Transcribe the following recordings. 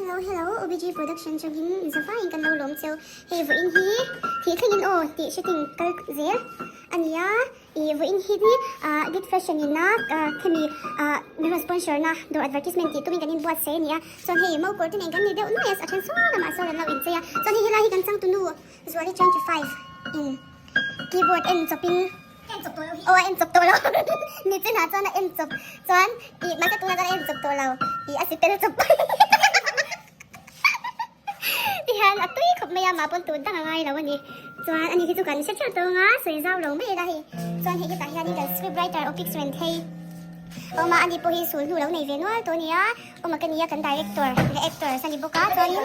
Hello hello OBG production chungin zavaiin kan lo lawm cheu hei vawiin hi thih thlengin aw tih shooting kal zel a ni a ih vawiin hi hi ah git fashion in a khemi ah min rawn sponsor na dawr advertisement tih tumin kan inbuatsaih a ni a chuan hei mo kawr te nen kan ni deuh nuai a a then sawn lamah sawn an lo inchei a chuan hei helai hi kan changtunu Zuali 25 in keyboard en chawpin Aw a en chawp tawh lo nichinah chuan a en chawp chuan ih mahse tunah chuan a en chawp tawh lo ih a si tel chawp tihian a tui khawp mai a mah pawn tun dang a ngai lo a ni chuan ani hi chu kan hre theuh tawh ang a sawi zau lo mai ila hei chuan hei hetah hianin kan script writer Opix Renthei awm a ani pawh hi sul hnu lo nei ve nual tawh a ni a awm a ka nia kan director leh actors a ni bawk a chuanin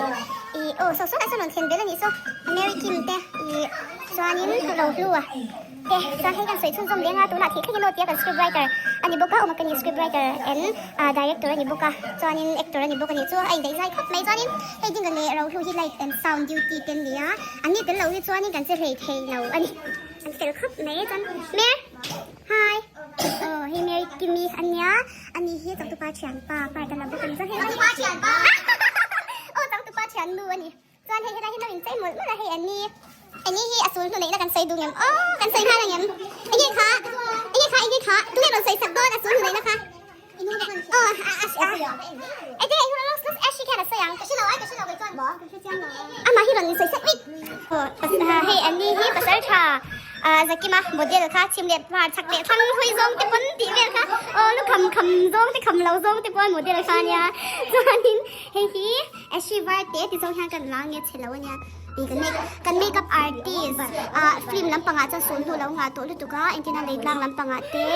ih aw saw sawnah sawn rawn thlen belh a nih saw Mary Kim te ih chuanin Rohlu a te chuan hei kan sawi chhunzawm leng a tunah thih thleng in aw tia kan script writer a ni bawk a awm a ka ni script writer and ah director a ni bawk a chuanin actor a ni bawk a nih chu a indaih zai khawp mai chuanin hei ding leh Rohlu hi light and sound duty te an ni a an ni tel lo hi chuanin kan che hlei thei lo a ni an fel khawp mai chuan Mer Hi aw hei Mary Kimi a nia ani hi changtupa thianpa part a la bawk a ni chuan hei changtupa thianpa aw changtupa thiannu a ni chuan hei helai hi lo inchei mawlh mawlh a hei ani ani hi a sul hnu neihna kan sawi duh ngem aw kan sawi nghal ang em enge kha enge kha enge kha tunge rawn sawi sak dawn a sul hnu neihna kha aw a a a enge eng los los Ashley khian a sawi ang amah hi rawn insawi sak wait aw hei ani hi pasal tha Ah Zakima model kha chhim leh hmar chhak leh thlang hawi zawng te pawn tih vel kha aw lu kham kham zawng te kham lo zawng te pawh model kha ania chuanin hei hi Ashley Varte ti zawng hian kan la nge chhe lo ania ih kan make kan makeup artist ah film lampangah chuan sul hnu lo nghah tawh lutuk a engtin a lei tlang lampangah te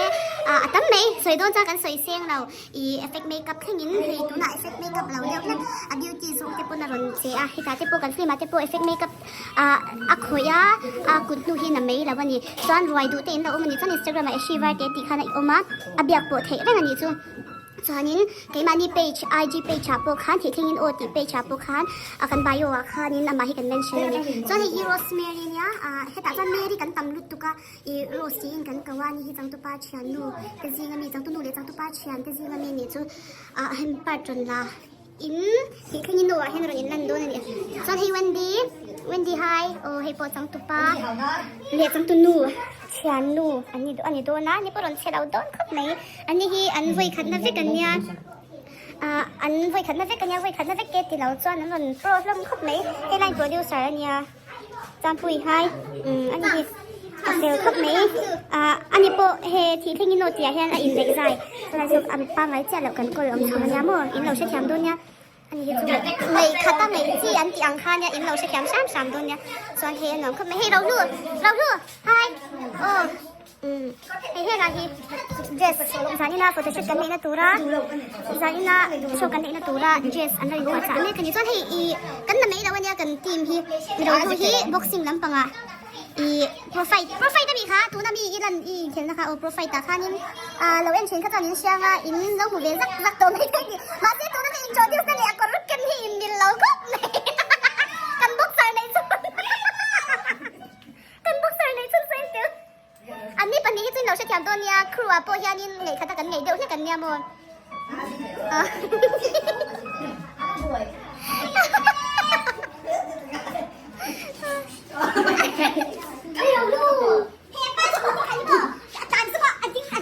ah a tam mai sawi dawn chuan kan sawi seng lo. Ih effect makeup thlengin hei tunah effect makeup lo deuh hlek a beauty zawng te pawn a rawn che a hetah te pawh kan film ah te pawh effect makeup ah a khawih a a kut hnu hi na mai lo a ni chuan ruai duh te in lo awm a ni chuan instagram ah Ashley Varte tih khan a awm a a biak pawh theih reng a nih chu chuanin keimahni page IG page ah pawh khan thih thlengin aw tih page ah pawh khan a kan bio ah khanin amah hi kan mention a ni chuan hei hi Rosemary nia ah hetah chuan Mary kan tam lutuk a. Ih Rose tiin kan ko a ni hi changtupa thiannu te zinga mi changtunu leh changtupa thian te zinga mi nih chu ah hem part rawn la in tih thlengin nu ah hian rawn in lan dawn a ni chuan hei Wendy Wendy hi aw hei pawh changtupa leh changtunu thiannu an ni a ni dawn a ni pawh rawn chhe lo dawn khawp mai an ni hi an vawi khatna vek an nia ah an vawi khatna vek a nia vawi khatna vek te ti lo chuan an rawn pro hlawm khawp mai heilai producer a nia. Changpui hai umm ani hi a fel khawp mai ah ani pawh he thih thleng in aw tih ah hian a indaih zai chuan saw a pangngai chiah loh kan kawl awm chhung ania maw in lo hrethiam dawn nia ani hi chu ngaih khat a ngaih chi an tih ang kha nia in lo hrethiam hram hram dawn nia chuan hei a nuam khawp mai hei Rohlu Rohlu hai aw. Umm hei helai hi dress zanina photoshoot kan neihna tura zanina show kan neihna tura dress an lo inbuatchah mek a ni chuan hei ih kan la mai lo ania kan team hi mirohlu hi boxing lampangah ih pro fight pro fight a nih kha tuna mi i lan i inkhelhna kha aw pro fight ah khanin ah lo en thin kha chuan in hriang a in lo hmu ve zak zak tawh mai thei a ni mahse tuna ka introduce na leh a kawr ken hi in mil lo khawp mai kan boxer neih chu Kan boxer nei chhun sawi tel. An ni pahnih hi chu in lo hrethiam dawn nia, crew ah pawh hianin ngaihkhat a kan ngaih deuh hlek an nia maw.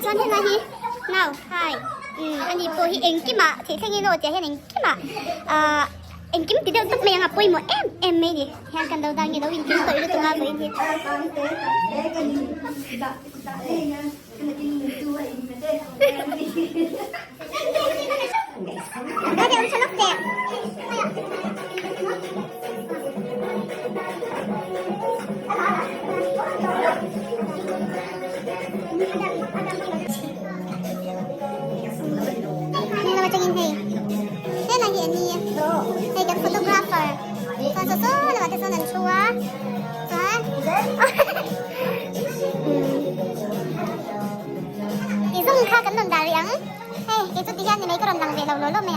Chuan helai hi nau hi ani pawh hi engkimah thih thlengin aw tiah hian engkimah ah Engkim ti deuh tawp mai ang a pawimawh em em mai ni. Hian kan lo dan nge lo inkim tawih lutuk a vawiin hi. Atangin hei helai hi a ni hei kan photographer chuan saw saw lamah te chuan an thu a chuan i zawng kha kan rawn dah rih ang hei kei chu ti hian ni mai ka rawn lang ve lo law law mai.